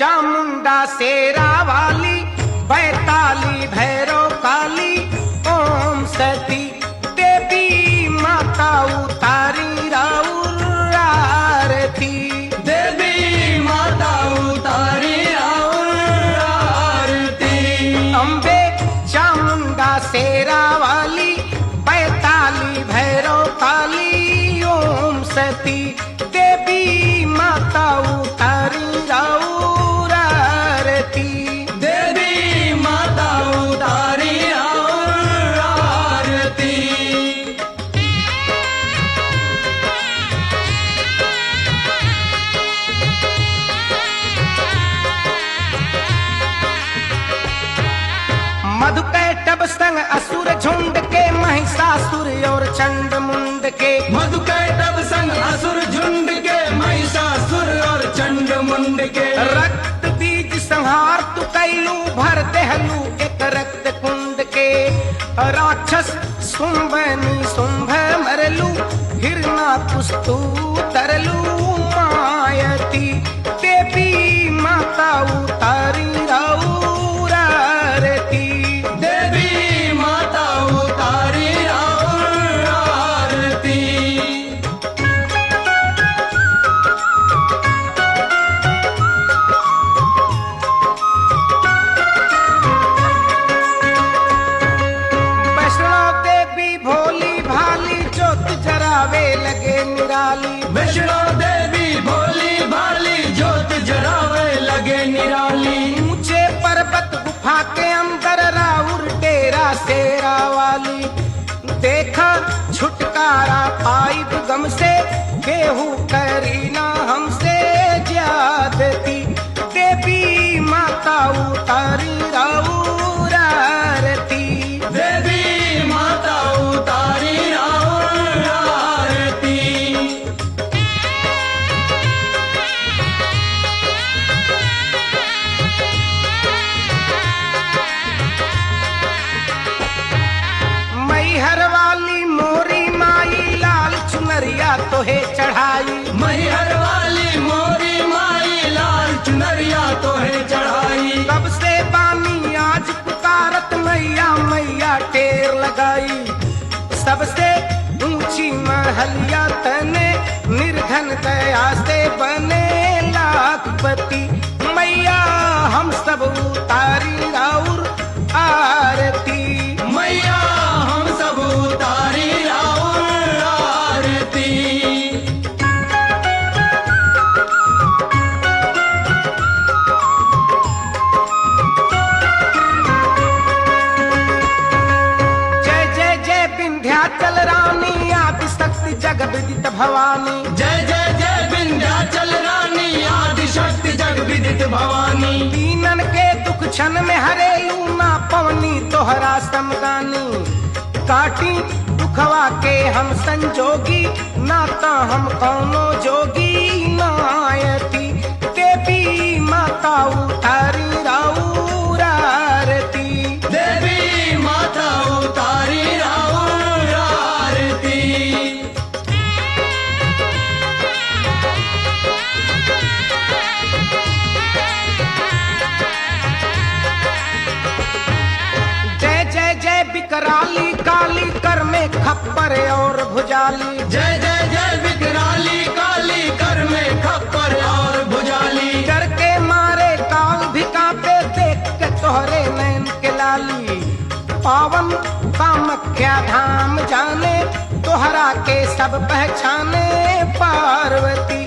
चामुंडा शेरा वाली, बैताली भैरव काली, ओम सती देवी माता उतारी राउर आरती। देवी माता उतारी राउर आरती। अम्बे चामुंडा शेरा वाली, बैताली भैरव काली, ओम सती देवी माता उतारी राउर आरती। देवी माता उतारी राउर आरती। मधुकैटभ संग असुर झुंड के, महिषासुर और चंड मुंड के। मधुकैटभ संग असुर झुंड के, महिषासुर और चंड मुंड के। रक्त बीज संहार तु कैलू, भर देहलू एक रक्त कुंड के। राक्षस शुंभनी शुंभ मरलू, हिरना कुस्तू तरलू मायती देवी माता उतारी राउर आरती। देवी माता उतारी राउर आरती। वैष्णो देवी भोली भाली, ज्योत जरावे लगे निराली। वैष्णो देवी भोली भाली, ज्योत जरावे लगे निराली। ऊंचे पर्वत गुफा के अंदर राउर डेरा शेरा वाली। देखा छुटकारा पाइब गम से, केहू करी ना हमसे ज्यादती। देवी माता उतारी राउर आरती। देवी माता उतारी राउर आरती। मैहर वाली मोरी माई, लाल चुनरिया तोहे चढ़ाई। मैहर वाली मोरी माई, लाल चुनरिया तोहे चढ़ाई। कब से बानी आज पुकारत मैया मैया टेर लगाई। सबसे ऊंची महलिया तने, निर्धन दया से बने लाखपति। मैया हम सब उतारी राउर आरती। मैया हम सब उतारी राउर आरती। जय जय जय विंध्याचल रानी, आदि शक्ति जग विदित भवानी। जय जय जय विंध्याचल रानी, आदि शक्ति जग विदित भवानी। दीनन के दुख क्षण में हरेलू, ना पवनी तोहरा समदानी। काटी दुखवा के हम संजोगी, नाता हम कौनो जोगी नायती। देवी माता उतारी राउर आरती। देवी माता उतारी राउर आरती। जय जय जय विकराली काली, कर में खप्पर और भुजाली। जय जय जय विकराली काली, कर में खप्पर और भुजाली। डर के मारे काल भी कांपे, देख के तोहरे नैन के लाली। पावन कामख्या धाम जाने, तोहरा के सब पहचाने पार्वती।